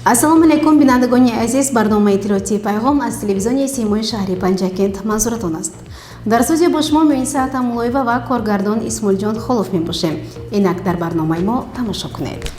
Ассалому алайкум, бинандагони азиз. Барномаи иттилоотии «Пайғом» аз телевизиони Симои шаҳри Панҷакент манзуратон аст. Дар студия бо шумо Муиса Атамуллоева ва коргардон Исмоилҷон Холов мебошем. Инак дар барномаи мо тамошо кунед.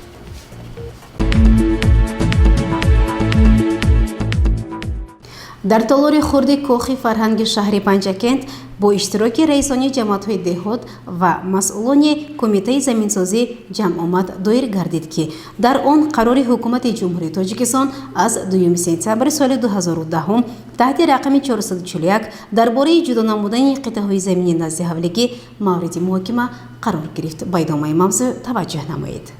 Дар толори хурди кохи фарҳанги шаҳри Панҷакент бо иштироки раисони ҷамоатҳои деҳот ва масъулони кумитаи заминсозӣ ҷамъомад доир гардид, ки дар он қарори ҳукумати Ҷумҳурии Тоҷикистон аз 2 сентябри соли 2010 таҳти рақами 441 дар бораи ҷудо намудани қитъаҳои замини назди ҳавлигӣ мавриди муҳокима қарор гирифт. Ба идомаи мавзӯъ таваҷҷӯҳ намоед.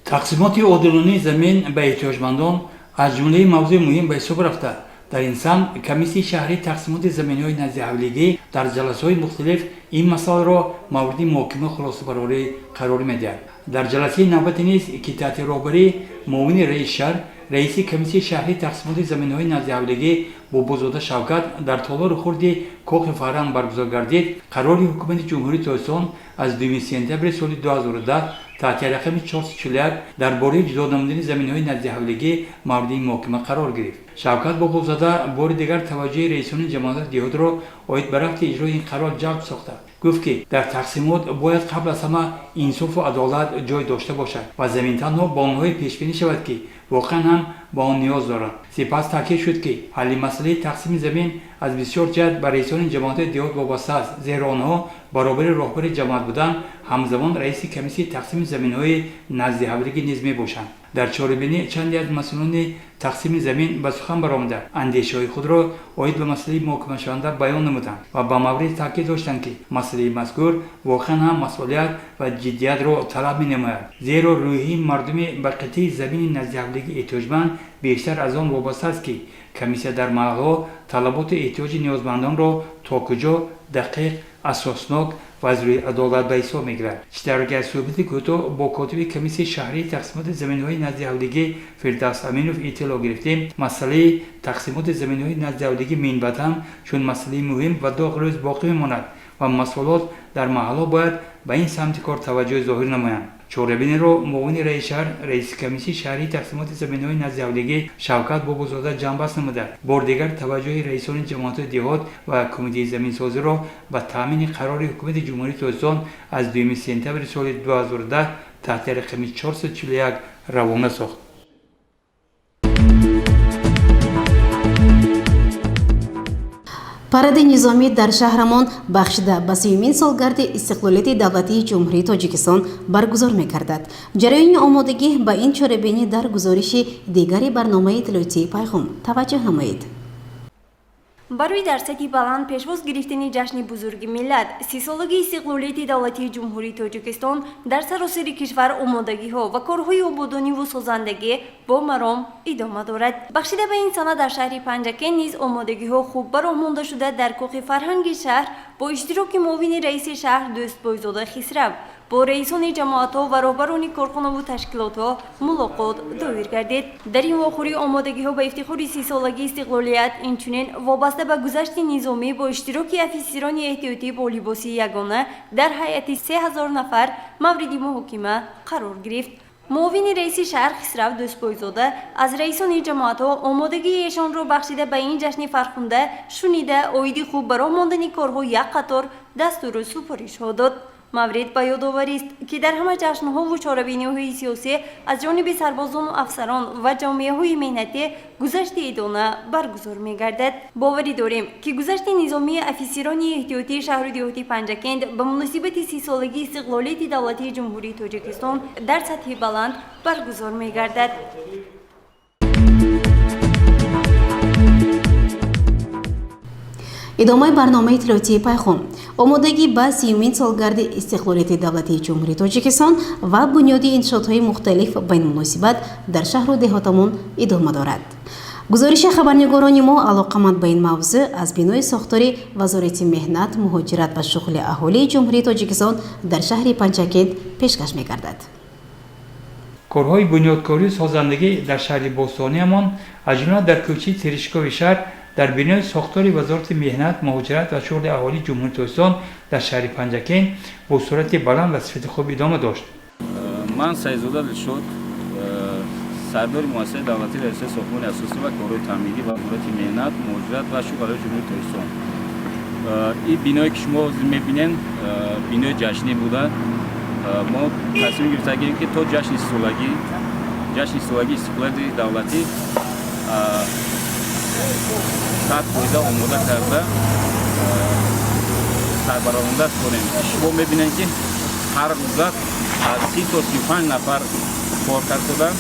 Тақсимоти одилонаи замин ба эҳтиёҷмандон аз ҷумлаи мавзӯи муҳим ба ҳисоб рафта, дар ин самт комиссияи шаҳрии тақсимоти заминҳои наздиҳавлигӣ дар ҷаласаҳои мухталиф ин масъаларо мавриди муҳокима хулосабарорӣ қарор медиҳад. Дар ҷаласаи навбате низ, ки таҳти роҳбарии муовини раиси шаҳр, раиси комиссияи шаҳрии тақсимоти заминҳои наздиҳавлигӣ Бобозода Шавкат дар толори хурди кохи фарҳанг баргузор гардид, қарори ҳукумати Ҷумҳурии Тоҷикистон аз 2 сентябри соли 2010 таҳти рақами 441 дар бораи ҷудо намудани заминҳои наздиҳавлигӣ мавриди муҳокима қарор гирифт. Шавкат Бобозода бори дигар таваҷҷӯҳи раисони ҷамоатҳои деҳотро оид ба рафти иҷрои ин қарор ҷалб сохта, гуфт, ки дар тақсимот бояд қабл аз ҳама инсофу адолат ҷой дошта бошад ва замин танҳо ба онҳое пешбинӣ шавад, ки воқеан ҳам ба он ниёз доранд. Сипас таъкид шуд, ки ҳалли масъалаи тақсими замин аз бисёр ҷиҳат ба раисони ҷамоатҳои деҳот вобаста аст, зеро онҳо баробари роҳбари ҷамоат будан, ҳамзамон раиси комиссияи тақсими заминҳои наздиҳавлигӣ низ мебошанд. Дар чорабинӣ чанде аз масъулони тақсими замин ба сухан баромада, андешаҳои худро оид ба масъалаи муҳокимашаванда баён намуданд ва ба маврид таъкид доштанд, ки масъалаи мазкур воқеан ҳам масъулият ва ҷиддиятро талаб менамояд, зеро рӯҳии мардуми ба қитъаи замини наздиҳавлигӣ эҳтиёҷманд бештар аз он вобаста аст, ки комиссия дар маҳалҳо талаботу эҳтиёҷи ниёзмандонро то куҷо дақиқ, асоснок ва аз рӯи адолат ба ҳисоб мегирад. Чӣ тавре ки аз суҳбати кӯтоҳ бо котиби комиссияи шаҳрии тақсимоти заминҳои наздиҳавлигӣ Фирдавс Аминов иттилоъ гирифтем, масъалаи тақсимоти заминҳои наздиҳавлигӣ минбаъд ҳам чун масъалаи муҳим ва доғ рӯз боқӣ мемонад ва масъулот дар маҳалҳо бояд ба ин самти кор таваҷҷӯҳи зоҳир намоянд. Чорабиниро муовини раиси шаҳр, раиси комиссияи шаҳрии тақсимоти заминҳои наздиҳавлигӣ Шавкат Бобозода ҷамъбаст намуда, бори дигар таваҷҷӯҳи раисони ҷамоатҳои деҳот ва кумитаи заминсозиро ба таъмини қарори ҳукумати Ҷумҳурии Тоҷикистон аз 2 сентябри соли 2010 таҳти рақами 441 равона сохт. Паради низомӣ дар шаҳрамон бахшида ба сеюмин солгарди истиқлолияти давлатии Ҷумҳурии Тоҷикистон баргузор мегардад. Ҷараёни омодагӣ ба ин чорабинӣ дар гузориши дигари барномаи иттилоотии «Пайғом» таваҷҷӯҳ намоед. Барои дар сатҳи баланд пешвоз гирифтани ҷашни бузурги миллат, 30-солагии истиқлолияти давлатии Ҷумҳурии Тоҷикистон, дар саросари кишвар омодагиҳо ва корҳои ободониву созандагӣ бо маром идома дорад. Бахшида ба ин сана дар шаҳри Панҷакент низ омодагиҳо хуб ба роҳ монда шуда, дар кохи фарҳанги шаҳр бо иштироки муовини раиси шаҳр Дӯстбойзода Хисрав бо раисони ҷамоатҳо ва роҳбарони корхонаву ташкилотҳо мулоқот доир гардид. Дар ин вохӯрӣ омодагиҳо ба ифтихори 30-солагии истиқлолият, инчунин вобаста ба гузашти низомӣ бо иштироки офисирони эҳтиётӣ бо либоси ягона дар ҳайати 3000 нафар мавриди муҳокима қарор гирифт. Муовини раиси шаҳр Хисрав Дӯстбойзода аз раисони ҷамоатҳо омодагии эшонро бахшида ба ин ҷашни фархунда шунида, оиди хуб ба роҳ мондани корҳо як қатор дастуру супоришҳо дод. Маврид ба ёдоварист, ки дар ҳама ҷашнҳову чорабиниҳои сиёсӣ аз ҷониби сарбозону афсарон ва ҷомеаҳои меҳнатӣ гузашти идона баргузор мегардад. Боварӣ дорем, ки гузашти низомии офисирони эҳтиётии шаҳру деҳоти Панҷакент ба муносибати 30-солагии истиқлолияти давлатии Ҷумҳурии Тоҷикистон дар сатҳи баланд баргузор мегардад. Идомаи барномаи иттилоотии «Пайғом». Омодагӣ ба сиюмин солгарди истиқлолияти давлатии Ҷумҳурии Тоҷикистон ва бунёди иншоотҳои мухталиф ба ин муносибат дар шаҳру деҳотамон идома дорад. Гузориши хабарнигорони мо, алоқаманд ба ин мавзӯъ, аз бинои сохтори Вазорати меҳнат, муҳоҷират ва шуғли аҳолии Ҷумҳурии Тоҷикистон дар шаҳри Панҷакент пешкаш мегардад. Корҳои бунёдкорию созандагӣ дар шаҳри бостониямон, аз ҷумла дар кӯчаи Терешкови шаҳр, дар бинои сохтори Вазорати меҳнат, муҳоҷират ва шуғли аҳолии Ҷумҳурии Тоҷикистон дар шаҳри Панҷакент бо суръати баланд ва сифати хуб идома дошт. Ман Сайзода Дилшод, Сардори муассисаи давлатии раёсати сохтмони асосӣ ва корҳои таъмирӣ Вазорати меҳнат, муҳоҷират ва шуғл аҳолии Ҷумҳурии Тоҷикистон. Ин биное ки шумо мебинед, бинои ҷашнӣ буда, мо тасмим гирифтагем, ки то ҷашни сисолагии истиқлолияти давлатӣ 100% омода карда сарбарованда кунем. Шумо мебинед, ки ҳар рӯза аз 30 то 35 нафар кор кард.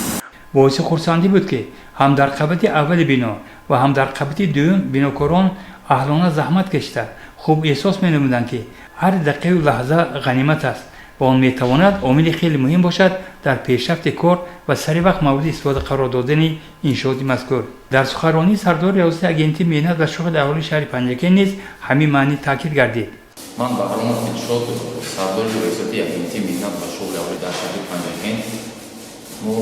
Боиси хурсандӣ буд, ки ҳам дар қабати аввали бино ва ҳам дар қабати дуюм бинокорон аҳлона заҳмат кашида, хуб эҳсос менамуданд, ки ҳар дақиқаю лаҳза ғанимат аст ва он метавонад омили хеле муҳим бошад дар пешрафти кор ва сари вақт мавриди истифода қарор додани иншооти мазкур. Дар суханронии сардори раёсати агентии меҳнат ва шуғли аҳолии шаҳри Панҷакент низ ҳамин маънӣ таъкид гардид. Ман Баҳромов Дилшод, сардори раёсати агентии меҳнат ва шуғли аҳолӣ дар шаҳри Панҷакент. Мо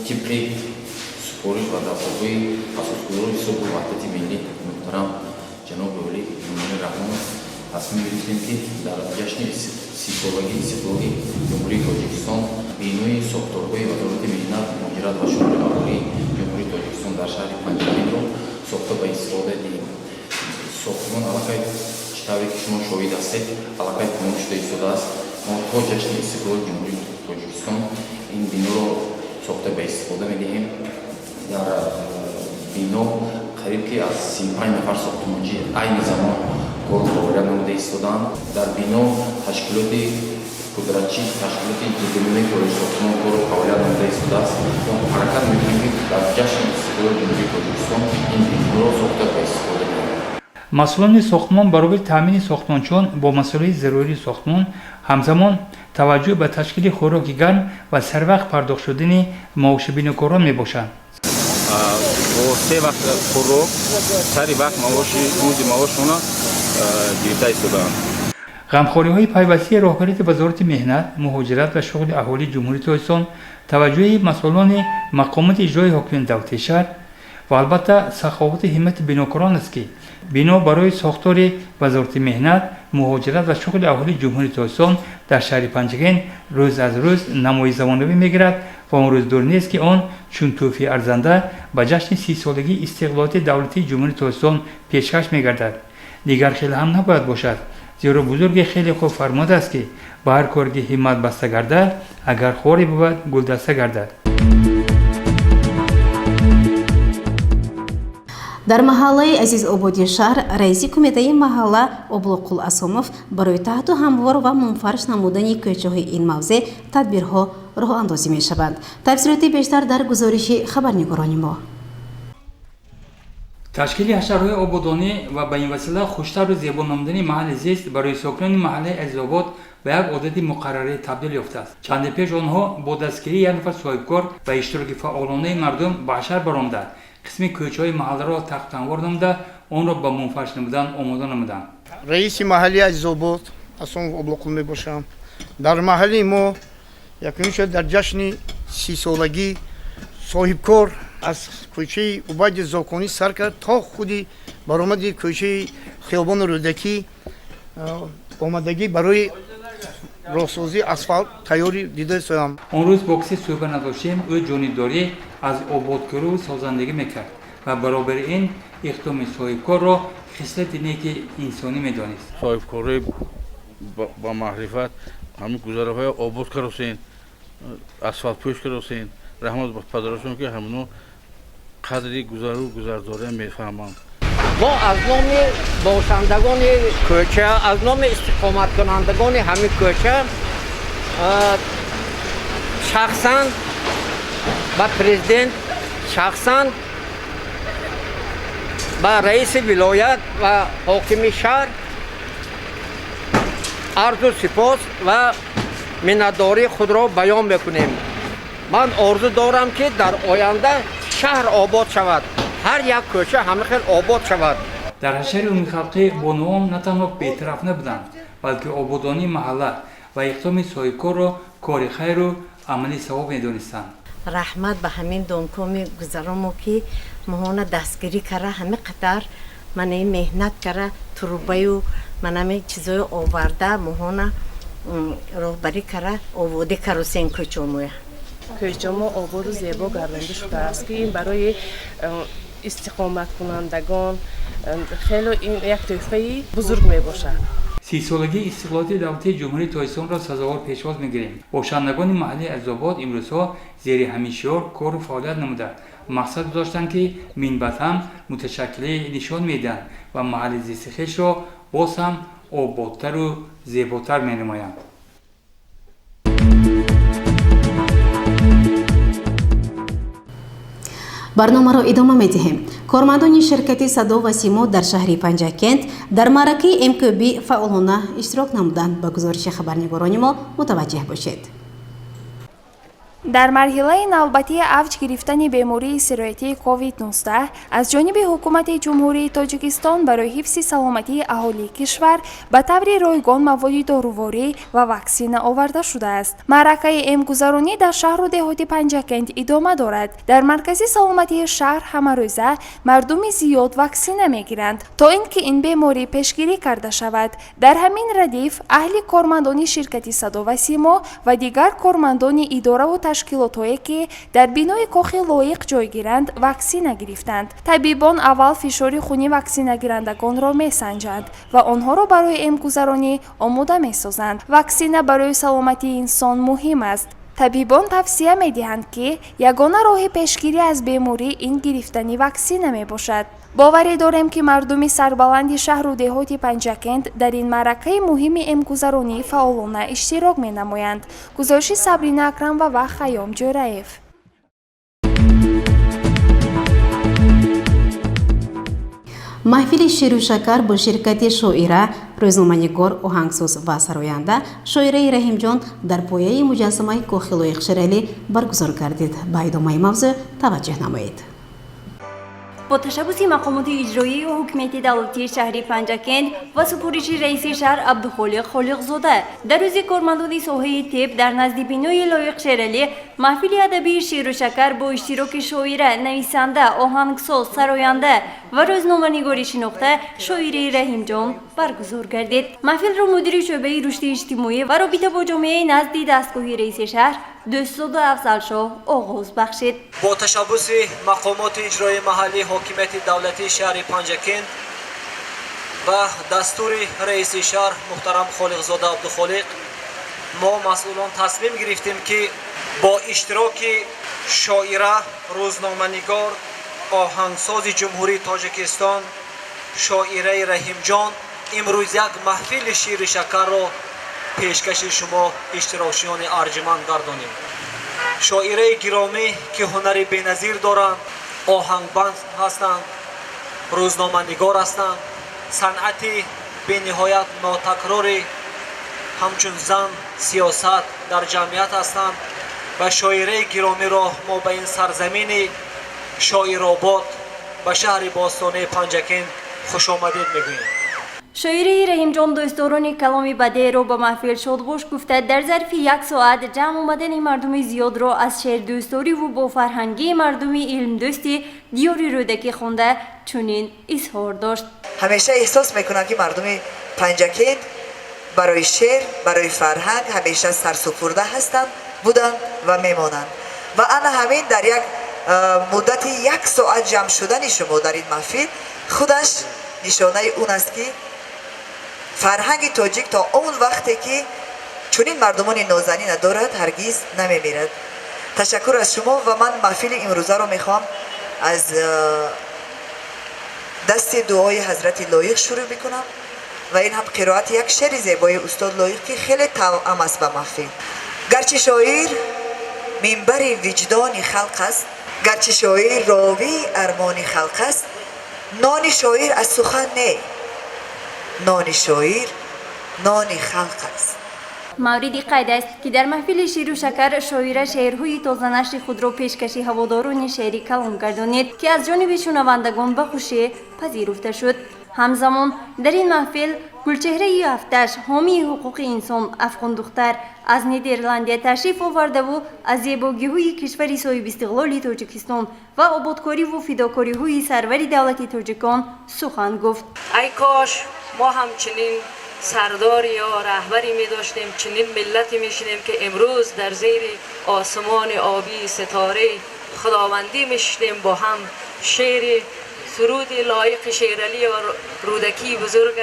тибқи супориш ва дастурҳои асосгузори сулҳу ваҳдати миллӣ муҳтарам ҷаноби олӣ Эмомалӣ Раҳмон тасмим гирифтем, ки дар ҷашни 30-солагии истиқлоли Ҷумҳурии Тоҷикистон бинои сохторҳои Вазорати меҳнат, муҳоҷират ва шуғли аҳолии Ҷумҳурии Тоҷикистон дар шаҳри Панҷакентро сохта ба истифода диҳем. Сохтмон аллакай, чӣ тавре ки шумо шоҳид ҳастед, аллакай тамом шуда истодааст. Мо то ҷашни истиқлоли Ҷумҳурии Тоҷикистон ин биноро сохта ба истифода медиҳем. Дар бино қариб ки аз 35 нафар сохтмончӣ айни замон кору фаъолият намуда истодаанд. Дар бино ташкилоти пудратчӣ, ташкилоти низомии кори сохтмон кору фаъолият намуда истодааст. Мо ҳаракат мекунем, ки дар ҷашни истиқлоли Ҷумҳурии Тоҷикистон ин биноро сохта ба истифода диҳем. Масъулони сохтмон баробари таъмини сохтмончиён бо масолеҳи зарурии сохтмон, ҳамзамон таваҷҷӯҳ ба ташкили хӯроки гарм ва саривақт пардохт шудани маоши бинокорон мебошанд. Бо се вақт хӯрок, сари вақт маоши, музди маошона гирифта истодаанд. Ғамхориҳои пайвастаи роҳбарияти Вазорати меҳнат, муҳоҷират ва шуғли аҳолии Ҷумҳурии Тоҷикистон, таваҷҷӯҳи масъулони мақомоти иҷроии ҳокимияти давлатии шаҳр ва албатта саховату ҳиммати бинокорон аст, ки бино барои сохтори Вазорати меҳнат, муҳоҷират ва шуғли аҳолии Ҷумҳурии Тоҷикистон дар шаҳри Панҷакент рӯз аз рӯз намои замонавӣ мегирад ва он рӯз дур нест, ки он чун тӯҳфаи арзанда ба ҷашни 30-солагии истиқлолияти давлатии Ҷумҳурии Тоҷикистон пешкаш мегардад. Дигар хеле ҳам набояд бошад, зеро бузурге хеле хуб фармудааст, ки ба ҳар коре ки ҳиммат баста гардад, агар хоре бувад, гулдаста гардад. Дар маҳаллаи Азизободи шаҳр раиси кумитаи маҳалла Облоқул Асомов барои таҳту ҳамвор ва мунфарш намудани кӯчаҳои ин мавзеъ тадбирҳо роҳандозӣ мешаванд. Тафсилоти бештар дар гузориши хабарнигорони мо. Ташкили ҳашарҳои ободонӣ ва ба ин васила хуштару зебо намудани маҳалли зист барои сокинони маҳаллаи Азизобод ба як одати муқаррарӣ табдил ёфтааст. Чанде пеш онҳо бо дастгирии як нафар соҳибкор ва иштироки фаъолонаи мардум ба ҳашар баромада, қисми кӯчаҳои маҳалларо тахту намуда, онро ба мунфарш намудан омода намуданд. Раиси маҳаллии Азизобод Асомов Облоқул мебошам. Дар маҳаллии мо якумин шуд дар ҷашни 30-солагӣ соҳибкор аз кӯчаи Убайди Зоконӣ сар кард то худи баромади кӯчаи хиёбони Рӯдакӣ омадагӣ барои роҳсозии асфалт тайёрӣ дида истоям. Он рӯз бо касе суҳбат надоштем. Ӯ ҷонибдорӣ аз ободкорию созандагӣ мекард ва баробари ин иқдоми соҳибкорро хислати неки инсонӣ медонист. Соҳибкорои ба маърифат ҳамин гузараҳоя обод каросен, асфалтпӯш каросен. Раҳмат ба падарашон, ки ҳамино қадри гузару гузардория мефаҳманд. Мо аз номи бошандагони кӯча, аз номи истиқоматкунандагони ҳамин кӯча шахсан ба президент, шахсан ба раиси вилоят ва ҳокими шаҳр арзу сипос ва миннатдории худро баён мекунем. Ман орзу дорам, ки дар оянда шаҳр обод шавад, ҳар як кӯча ҳама хел обод шавад. Дар ҳашари умумихалқӣ бонувон на танҳо бетараф набуданд, балки ободонии маҳалла ва иқдоми соҳибкорро кори хайру амали савоб медонистанд. Раҳмат ба ҳамин домкоми гузаромо, ки моҳона дастгирӣ кара, ҳами қадар манаи меҳнат кара, трубаю манами чизое оварда, моҳона роҳбарӣ кара, оводе карусен кӯчомоя. Кӯчамо ободу зебо гардонда шудааст, ки ин барои истиқоматкунандагон хеле ин як тӯҳфаи бузург мебошад. 30-солагии истиқлолияти давлатии Ҷумҳурии Тоҷикистонро сазовор пешвоз мегирем. Бошандагони маҳаллии Азизобод имрӯзҳо зери ҳамин шиор кору фаъолият намуда, мақсад гузоштанд, ки минбаъд ҳам муташаккилӣ нишон медиҳанд ва маҳалли зисти хешро боз ҳам ободтару зеботар менамоянд. Барномаро идома медиҳем. Кормандони ширкати «Садо ва симо» дар шаҳри Панҷакент дар маъракаи МКБ фаъолона иштирок намуданд. Ба гузориши хабарнигорони мо мутаваҷҷеҳ бошед. Дар марҳилаи навбатии авҷ гирифтани бемории сироятии COVID-19 аз ҷониби Ҳукумати Ҷумҳурии Тоҷикистон барои ҳифзи саломатии аҳолии кишвар ба таври ройгон маводи доруворӣ ва ваксина оварда шудааст. Маъракаи эмгузаронӣ дар шаҳру деҳоти Панҷакент идома дорад. Дар маркази саломатии шаҳр ҳамарӯза мардуми зиёд ваксина мегиранд, то ин ки ин беморӣ пешгирӣ карда шавад. Дар ҳамин радиф аҳли кормандони ширкати «Садо ва симо» ва дигар кормандони идораву ташкилотҳое, ки дар бинои кохи Лоиқ ҷойгиранд, ваксина гирифтанд. Табибон аввал фишори хуни ваксинагирандагонро месанҷанд ва онҳоро барои эмгузаронӣ омода месозанд. Ваксина барои саломатии инсон муҳим аст. Табибон тавсия медиҳанд, ки ягона роҳи пешгирӣ аз беморӣ ин гирифтани ваксина мебошад. Боварӣ дорем, ки мардуми сарбаланди шаҳру деҳоти Панҷакент дар ин маъракаи муҳими эмгузаронӣ фаъолона иштирок менамоянд. Гузориши Сабрина Акрамова ва Хайём Ҷӯраев. Маҳфили ширу шакар бо ширкати шоира, рӯзноманигор, оҳангсоз ва сароянда Шоираи Раҳимҷон дар пояи муҷассамаи кохи Лоиқ Шералӣ баргузор гардид. Ба идомаи мавзӯъ таваҷҷӯҳ намоед. Бо ташаббуси мақомоти иҷроии ҳукумати давлатии шаҳри Панҷакент ва супориши раиси шаҳр Абдухолиқ Холиқзода дар рӯзи кормандони соҳаи тиб дар назди бинои Лоиқ Шералӣ маҳфили адабии ширу шакар бо иштироки шоира, нависанда, оҳангсоз, сароянда ва рӯзноманигори шинохта Шоираи Раҳимҷон баргузор гардид. Маҳфилро мудири шӯъбаи рушди иҷтимоӣ ва робита бо ҷомеаи назди дастгоҳи раиси шаҳр Дӯстзода Афзалшоҳ оғоз бахшид. Бо ташаббуси мақомоти иҷроии маҳаллии ҳокимияти давлатии шаҳри Панҷакент ва дастури раиси шаҳр муҳтарам Холиқзода Абдухолиқ мо масъулон тасмим гирифтем, ки бо иштироки шоира, рӯзноманигор, оҳангсози Ҷумҳурии Тоҷикистон Шоираи Раҳимҷон имрӯз як маҳфили шири шакарро пешкаши шумо, иштирокчиёни арҷуманд, гардонем. Шоираи гиромӣ, ки ҳунари беназир доранд, оҳангбанд ҳастанд, рӯзноманигор ҳастанд, санъати бениҳоят нотакрори ҳамчун зан сиёсат дар ҷамъият ҳастанд ва шоираи гиромиро мо ба ин сарзамини шоиробод, ба шаҳри бостонии Панҷакент хушомадед мегӯем. Шоираи Раҳимҷон дӯстдорони каломи бадеъро ба маҳфил шодбош гуфта, дар зарфи як соат ҷамъ омадани мардуми зиёдро аз шеърдӯстдориву бофарҳангии мардуми илмдӯсти диёри Рӯдакӣ хонда, чунин изҳор дошт. Ҳамеша эҳсос мекунам, ки мардуми Панҷакент барои шеър, барои фарҳанг ҳамеша сарсупурда ҳастанд, буданд ва мемонанд. Ва ана ҳамин дар як муддати як соат ҷамъ шудани шумо дар ин маҳфил худаш нишонаи он аст, ки фарҳанги тоҷик то он вақте ки чунин мардумони нозанина дорад, ҳаргиз намемирад. Ташаккур аз шумо ва ман маҳфили имрӯзаро мехоҳам аз дасти дуои ҳазрати Лоиқ шурӯъ бикунам ва ин ҳам қироати як шеъри зебои устод Лоиқ, ки хеле тавъам аст ба маҳфил. Гарчи шоир минбари виҷдони халқ аст, гарчи шоир ровии армони халқ аст, нони шоир аз сухан не, нони шоир нони халқ аст. Мавриди қайд аст, ки дар маҳфили ширу шакар шоира шеърҳои тозанашри худро пешкаши ҳаводорони шеъри калом гардонид, ки аз ҷониби шунавандагон ба хушӣ пазируфта шуд. Ҳамзамон дар ин маҳфил Гулчеҳраи ҳафташ, ҳомии ҳуқуқи инсон, афғондухтар аз Нидерландия ташриф овардаву аз зебогиҳои кишвари соҳибистиқлоли Тоҷикистон ва ободкориву фидокориҳои сарвари давлати тоҷикон сухан гуфт. Ай кош мо ҳамчунин سردار یا رهبری می داشتیم، چنین ملتی می شدیم که امروز در زیر آسمان آبی ستاره خداوندی می شدیم، با هم شعر سرود لایق شیرعلی و رودکی بزرگ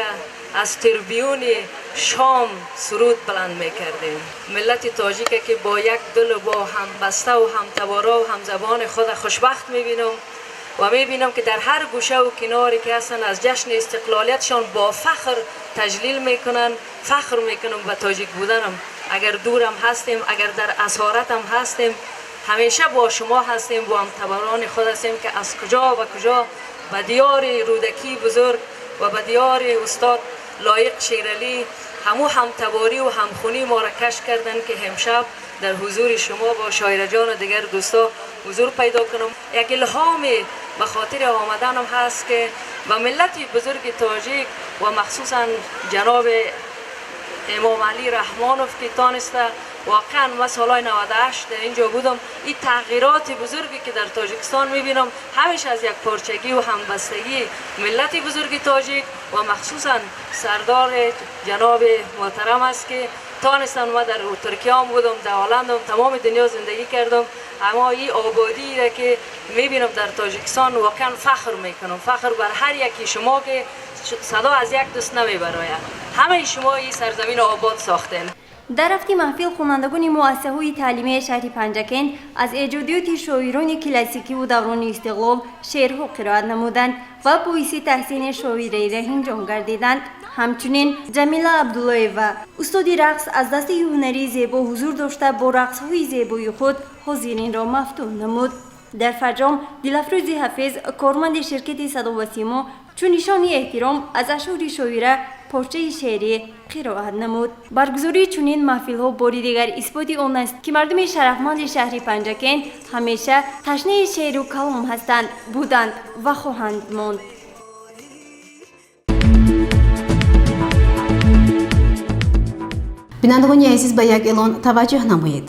از تربیون شام سرود بلند میکردیم. ملت تاجیک که با یک دل و با هم بسته و هم تبارا و هم زبان خود خوشبخت میبینم و میبینم که در هر گوشه و کناری که هستن از جشن استقلالیتشان با فخر تجلیل میکنن. فخر میکنم به تاجیک بودنم. اگر دورم هستیم، اگر در اسارتم هستیم، همیشه با شما هستیم، با هم تباران خود هستیم که از کجا و کجا به دیار رودکی بزرگ و به دیار استاد لایق شیرعلی همو همتباری و همخونی ما را کشف کردن که امشب در حضور شما با شاعر جان و دیگر دوستا حضور پیدا کنم. یک الهام به خاطر آمدنم هست که به ملت بزرگ تاجیک و مخصوصا جناب امام علی رحمانوف که تانسته واقعا ما سالهای 98 در اینجا بودم، این تغییرات بزرگی که در تاجیکستان میبینم همیشه از یک پارچگی و همبستگی ملت بزرگ تاجیک و مخصوصا سردار جناب محترم است که تانستن. ما در ترکیه هم بودم، در هلند هم، تمام دنیا زندگی کردم، اما این آبادی را که میبینم در تاجیکستان واقعا فخر میکنم. فخر بر هر یکی شما که صدا از یک دست نمیبراید، همه شما این سرزمین آباد ساختین. Дар рафти маҳфил хонандагони муассисаҳои таълимии шаҳри Панҷакент аз эҷодиёти шоирони классикиву даврони истиқлол шеърҳо қироат намуданд ва боиси таҳсини шоираи Раҳимҷон гардиданд. Ҳамчунин Ҷамила Абдуллоева, устоди рақс, аз дастаи ҳунарии зебо ҳузур дошта, бо рақсҳои зебои худ ҳозиринро мафтун намуд. Дар фарҷом Дилафрӯзи Ҳафиз, корманди ширкати Садо ва Симо, чун нишони эҳтиром аз ашъори шоира порчаи шеърӣ қироат намуд. Баргузории чунин маҳфилҳо бори дигар исботи он аст, ки мардуми шарафманди шаҳри Панҷакент ҳамеша ташнаи шеъру калом ҳастанд, буданд ва хоҳанд монд. Бинандагони азиз, ба як эълон таваҷҷӯҳ намоед.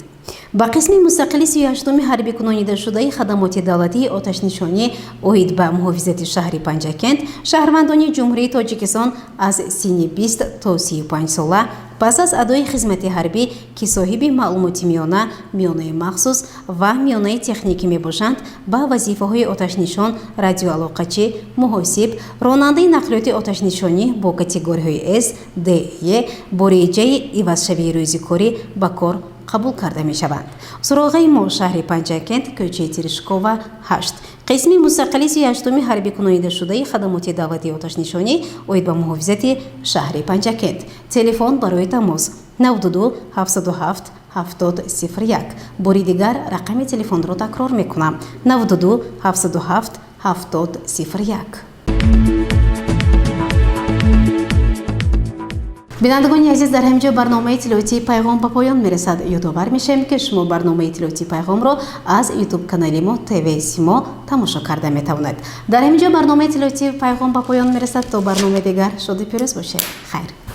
Ба қисми мустақили 38-уми ҳарбӣ кунонидашудаи хадамоти давлатии оташнишонӣ оид ба муҳофизати шаҳри Панҷакент шаҳрвандони Ҷумҳурии Тоҷикистон аз синни 20 то 35 сола пас аз адои хизмати ҳарбӣ, ки соҳиби маълумоти миёна, миёнаи махсус ва миёнаи техникӣ мебошанд, ба вазифаҳои оташнишон, радиоалоқачӣ, муҳосиб, ронандаи нақлиёти оташнишонӣ бо категорияҳои С, Д, Е бо реҷаи ивазшавии рӯзи корӣ ба кор қабул карда мешаванд. Суроғаи мо: шаҳри Панҷакент, кӯчаи Терешкова 8, қисми мустақили 38-уми ҳарбӣ кунонидашудаи хадамоти давлатии оташнишонӣ оид ба муҳофизати шаҳри Панҷакент. Телефон барои тамос 92 707 70 01. Бори дигар рақами телефонро такрор мекунам: 92 707 70 01. Бинандагони азиз, дар ҳамин ҷо барномаи иттилоотии Пайғом ба поён мерасад. Ёдовар мешавем, ки шумо барномаи иттилоотии Пайғомро аз ютуб канали мо ТВ Симо тамошо карда метавонед. Дар ҳамин ҷо барномаи иттилоотии Пайғом ба поён мерасад. То барномаи дигар шоду пирӯз бошед. Хайр.